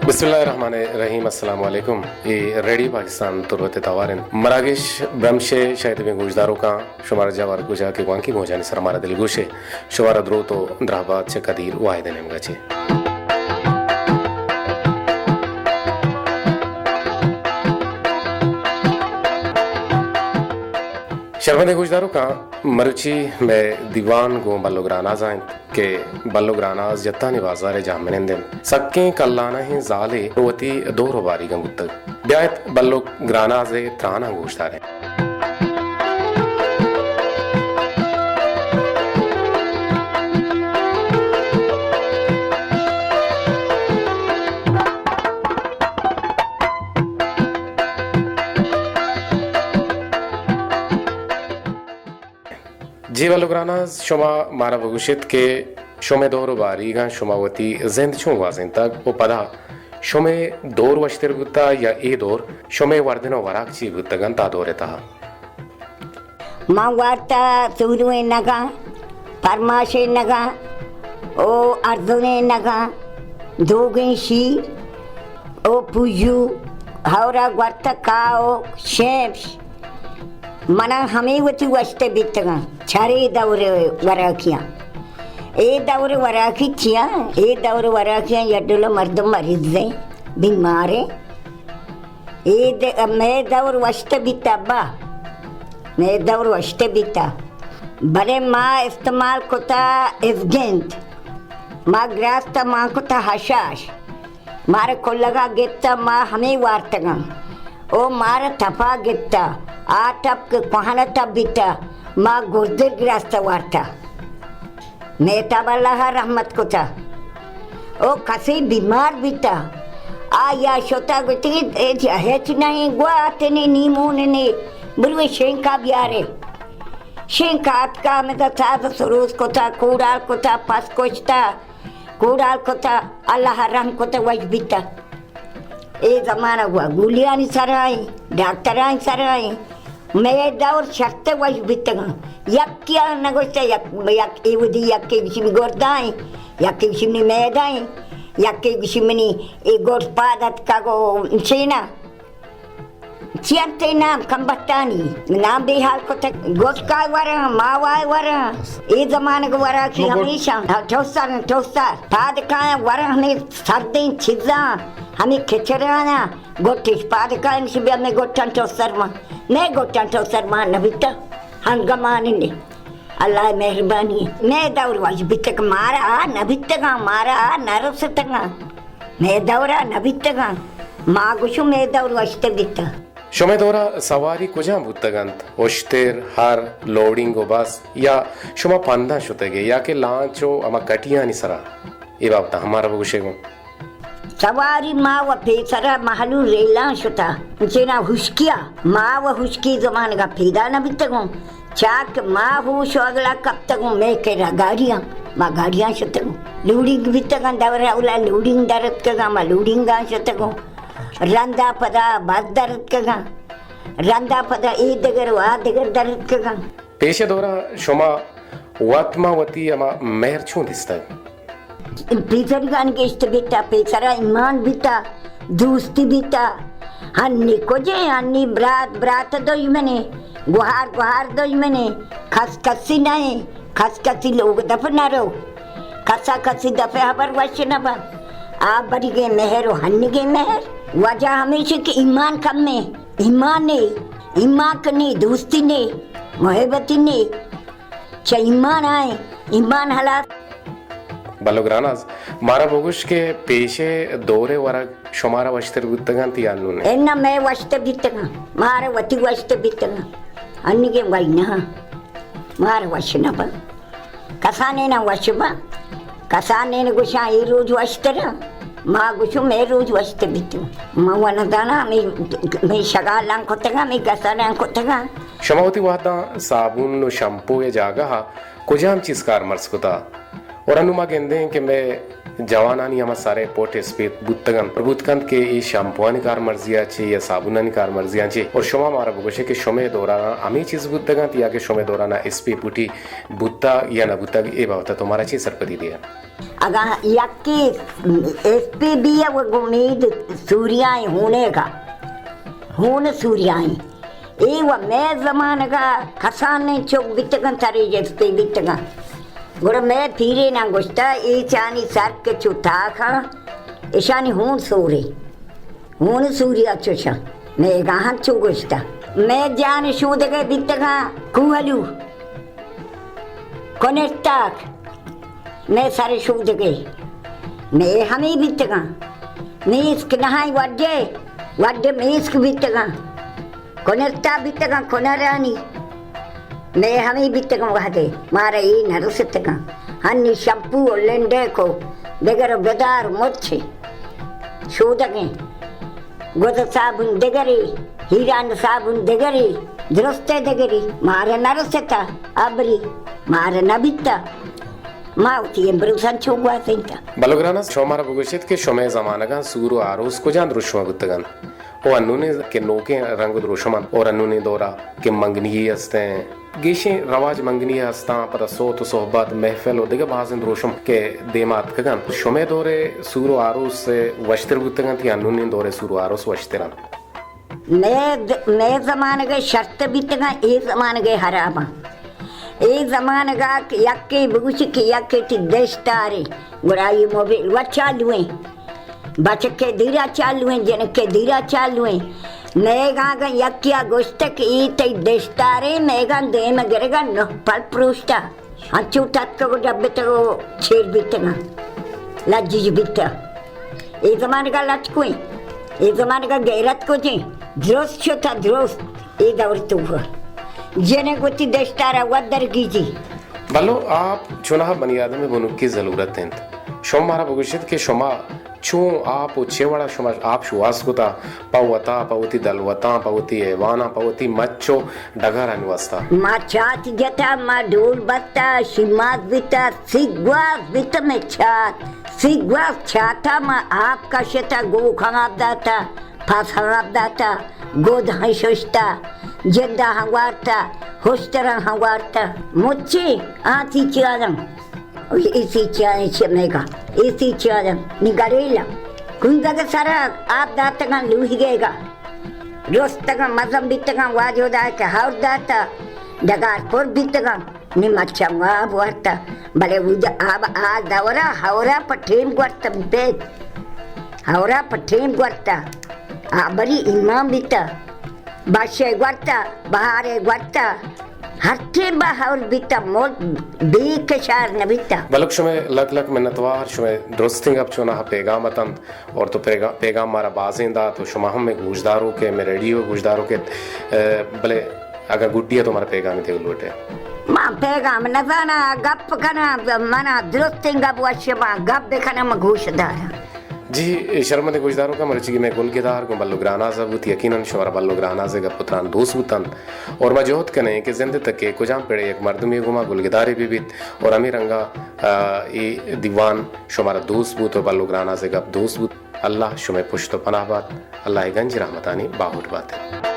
بسم اللہ الرحمن الرحیم۔ السلام علیکم۔ اے ریڈیو پاکستان تربت ءِ توار اِنت۔ مراگش برمش ءِ شاید بیں گوشداروکاں، شمارا جاور کجا کہ گوانکی موجانی سر مارا دلگوش ءِ، شمارا دروت ءُ درہبات چہ قدیر واحد ءِ نیمگا چہ۔ شرمندیں گوشداروکاں، مروچی مئے دیوان گوں بلو گراناز ءَ اِنت کہ بلو گراناز جتانی بازار ءِ جاہمنند اِنت۔ سکیں کلانہیں زالے وتی دور ءُ باریگاں بوتگ۔ بیایت بلو گراناز ءِ تراناں گوش داریں۔ جی بلو گراناز، شما مارا بگوشیت کہ شمئے دور ءُ باریگاں شما وتی زند چون گوازینتگ ءُ پدا شمئے دور وشتر بوتا یا اے دور، شمئے وردن ءُ وراک چی بوتگ اَنت آ دور ءِ تہا؟ من وارتا سورویں نگاں، پرماشیں نگاں، او ارزنیں نگاں، دوگیں شیر، او پوجو، ہورا گورتا کاؤ، شیمش۔ منا ہمے وتی وشت بیتگاں، چرے دور وراکیاں۔ اے دور وراکی چیاں؟ اے دور وراکیاں یا ڈول مردم مریضیں، بیماریں۔ اے د-، مئے دور وشت بیتا ابا، مئے دور وشت بیتا، بلے ما استعمال کتا ازگند، ما گراستا مان کتا حشاش، مارا کلگا گپتا، ما ہمے وارتگاں۔ او مارا تپا گپتا، آ ٹپ کہ کوہن ٹپ بیتا، ما گردر گراستا وارتا۔ مہتاب اللہ ءَ رحمت کتا۔ او کسے بیمار بیتا، آ یا شتا گوتی، اے جا ہچ نہیں، گوا تنے نیمون نے، بروے شینکا بیارے۔ شینکا اتکا، ہمدا ساز سروز کتا، کوڑال کتا، پس کشتا، کوڑال کتا، اللہ ءَ رحم کتا، وش بیتا۔ اے زمانگ وا گولیانی سرا ایں، ڈاکٹرانی سرا ایں۔ مئے دور شرط وش بیتگاں۔ یکیا نگوشتہ، یک، یک اے ودی، یکے گوشی منی گردائیں، یکے گوشی منی میدائیں، یکے گوشی منی اے گرد پاد اتکگ و چینا۔ چیانتے نام کمبختانی نام بے حال کتگ۔ گوشکائے وراں، ماوائے وراں۔ اے زمانگ ورا کی ہمیشہ ٹوسر، ٹوسر۔ پاد کائیں وراں ہمیں سردیں چیزاں، ہمیں کچراناں۔ گٹش پاد کائیں، شی بیا مئے گٹاں ٹوسر ما۔ مئے گٹاں ٹوسر ما نبیتا۔ ہنگمانی نے۔ اللہ مہربانی۔ مئے دور وش بیتگ، مارا نبیتگاں، مارا نرستگاں۔ مئے دورا نبیتگاں۔ ما گوشو مئے دور وشتر بیتا۔ شمئے دورا سواری کجام بوتگ انت؟ اشتر، ہر، لوڈنگ و بس، یا شما پنداں شتگے، یا کہ لانچ و ہما کٹیانی سرا؟ اے بابتا ہم مارا بگوشے گوں۔ سواری ما و پیسرا مہلو ریلاں شتا، چنا ہشکیا، ما و ہشکی زمانگا پیدا نہ بیتگوں۔ چاک ما ہوش و اگلا کپتگوں، مئے کرا گاڑیاں، ما گاڑیاں شتگوں۔ لوڈنگ بیتگاں، دور اولا لوڈنگ درتکگاں، ما لوڈنگاں شتگوں۔ رندا پدا بس درتکگاں۔ رندا پدا اے دگر و آ دگر درتکگاں۔ پیش دورا شما وت ما وتی ہما مہر چون دیستگ؟ پیسریگان گشت بیتا، پیسرا ایمان بیتا، دوستی بیتا۔ ہنی کجے، ہنی برات برات دژمنے، گوہار گوہار دژمنے، کس کسی نئے، کس کسی لوگ دپ نہ رو، کسا کسی دپ ہبر وش نہ با۔ آ بریگے مہر و ہنگے مہر۔ وجہ ہمیش کہ ایمان کمے، ایمان نے، ایمان کنے، دوستی نے، محبتی نے۔ چہ ایمان آئیں، ایمان ہلاس۔ بلو گراناز، مارا بگوش کہ پیشے دورے ورگ شمارا وشتر بوتگ انت یا نون؟ اناں، مئے وشتر بیتگاں، مارا وتی وشتر بیتگاں۔ انگے وئی نہ، مارا وش نہ با۔ کسانینا وش با، کسانین گوشاں اے روچ وشتر۔ ما گوشوں، مئے روچ وشتر بیتگاں۔ ما و نزاناں، مئے، مئے شگالاں کتگاں، مئے گسراں کتگاں۔ شما وتی وہداں صابون و شمپو ء جاگہ ء کجام چیز کارمرز کتا؟ اور انو ما گندیں کہ مئے جوانانی ہما سر ء پٹ اسپیت بوتگ انت، پر بوت کنت کہ اے شمپوانی کارمرزی ء چے یا صابونانی کارمرزی ء چے؟ اور شما مارا بگوشے کہ شمئے دوران ہمے چیز بوتگ انت یا کہ شمئے دوران اسپیت پٹی بوتگ یا نہ بوتگ، اے بابت ء تو مارا چے سرپدی دیئے؟ اگاں یکے ایس پی بی ء و گوں مید سوریائیں ہونیگا، ہون سوریائیں۔ اے و مئے زمانگا کسانیں چک بیتگاں، ترے ایس پی بیتگاں۔ گڑا مئے پیریناں گوشتا، اے چانی سر کہ چو تاکاں، اشانی ہون سورے۔ ہون سوریا چوشاں۔ مئیگا ہنچو گوشتا۔ مئے جان شودگے بیتگاں کوہلو۔ کنرتاک، مئے سر شودگے، مئے ہمے بیتگاں۔ میسک نہائیں وڈے، وڈے میسک بیتگاں۔ کنرتا بیتگاں کنرانی، مئے ہمے بیتگاں وہدے، مارا اے نرستگاں۔ ہنی شمپو و لنڈیک و دگر و بدار و مچ شودگیں۔ گد صابن دگرے، ہیران صابن دگرے، درستیں دگرے، مارا نرستا، ابری مارا نبیتا۔ ما وتی امبروسان چو گوازینتا۔ بلو گراناز، شما مارا بگوشیت کہ شمئے زمانگاں سور و آروس کجام دروشم بوتگاں؟ و انونی کہ نوکیں رنگ و دروشم انت اور انونی دورا کہ منگنی ہستیں، گیشیں رواج منگنی ہستاں، پدا سوت و صحبت، محفل و دگہ بازیں دروشم کہ دیما اتکگاں۔ شمئے دورے سور و آروس وشتر بوتگاں یا انونی دورے سور و آروس وشتر انت؟ مئے د-، مئے زمانگ ء شرتر بیتگاں، اے زمانگ ء حراباں۔ اے زمانگ ء کہ یکے بگوشی کہ یکے تی دشتارے، گڑا اے موبائل و چالو ایں۔ بچکے دیرا چالو ایں، جنکے دیرا چالو ایں۔ مئیگاں اگاں یکے ء گوشت کہ اے تئی دشتارے، مئیگاں دیم ء گرگا نہ پل پروشتا۔ انچو تتکگ و ڈبتگ و چیر بیتگاں، لجیج بیتہ۔ اے زمانگا لچکویں، اے زمانگا غیرت کجیں، درست شتا درست۔ اے دور تو جنک وتی دشتارا ودرگیجی۔ بلو، آپ چوناہا بنی آدم بنکی ضلورت انت۔ شما مارا بگوشت کہ شما چون آپ و چے وڑا شما آپ شواز کتا پہ وتا، پہ وتی دلوتاں، پہ وتی حیواناں، پہ وتی مچ و ڈگارانی واسطہ؟ ما چات جتا، ما ڈول بتا، شیماز بیتا، سیگواز بیتا، مئے چات۔ سیگواز چاتا ما آپ کشتا، گوکاں آپ داتا، پاساں آپ داتا، گوداں ششتا، جنداں وارتا، ہشتراں وارتا۔ مچی آتی چیاں۔ اے سی چیاں چمیگا، اے سی چیاں نی گڑیلا۔ کنزگ سرا آپ داتگاں لوہیگا۔ رستگاں مزن بیتگاں واجو دا کہ ہور داتا، ڈگار پر بیتگاں، نی مچاں آب وارتا۔ بلے اود آب آ دورا ہورا پہ ٹیم گورتا بیت۔ ہورا پہ ٹیم گورتا۔ آ بری ایمان بیتا۔ بشے گورتا، بہارے گورتا، ہر ٹیم بہار بیتا، ملک بے کشار نہ بیتا۔ بلک شمئے لک لک منتوار، شمئے درستیں گپ چوناہا پیغام اتنت اور تو پیغا-، پیغام مارا بازیں دات و شما ہم مئے گوشداروکے، مئے ریڈیو گوشداروکے، اه، بلے اگاں گڈی ء تو مارا پیغامے دیگ لوٹے؟ ما پیغام نزاناں، گپ کناں، منا درستیں گپ وش، ما گپ بکناں، ما گوش داراں۔ جی، شرمندیں گوشداروکاں، مرچی کہ مئے گلگدار گوں بلو گراناز ء بوت، یقیناً شمارا بلو گراناز ء گپ و تران دوست بوتنت اور ما جہد کنیں کہ زند ء تک ء کجام پڑ ء یک مردمے گوما گلگدارے بہ بیت اور ہمے رنگ ء، آ، اے دیوان شمارا دوست بوت اور بلو گراناز ء گپ دوست بوت۔ اللہ شمئے پشت و پناہ بات، اللہ ء گنج رحمتانی باہوٹ بات۔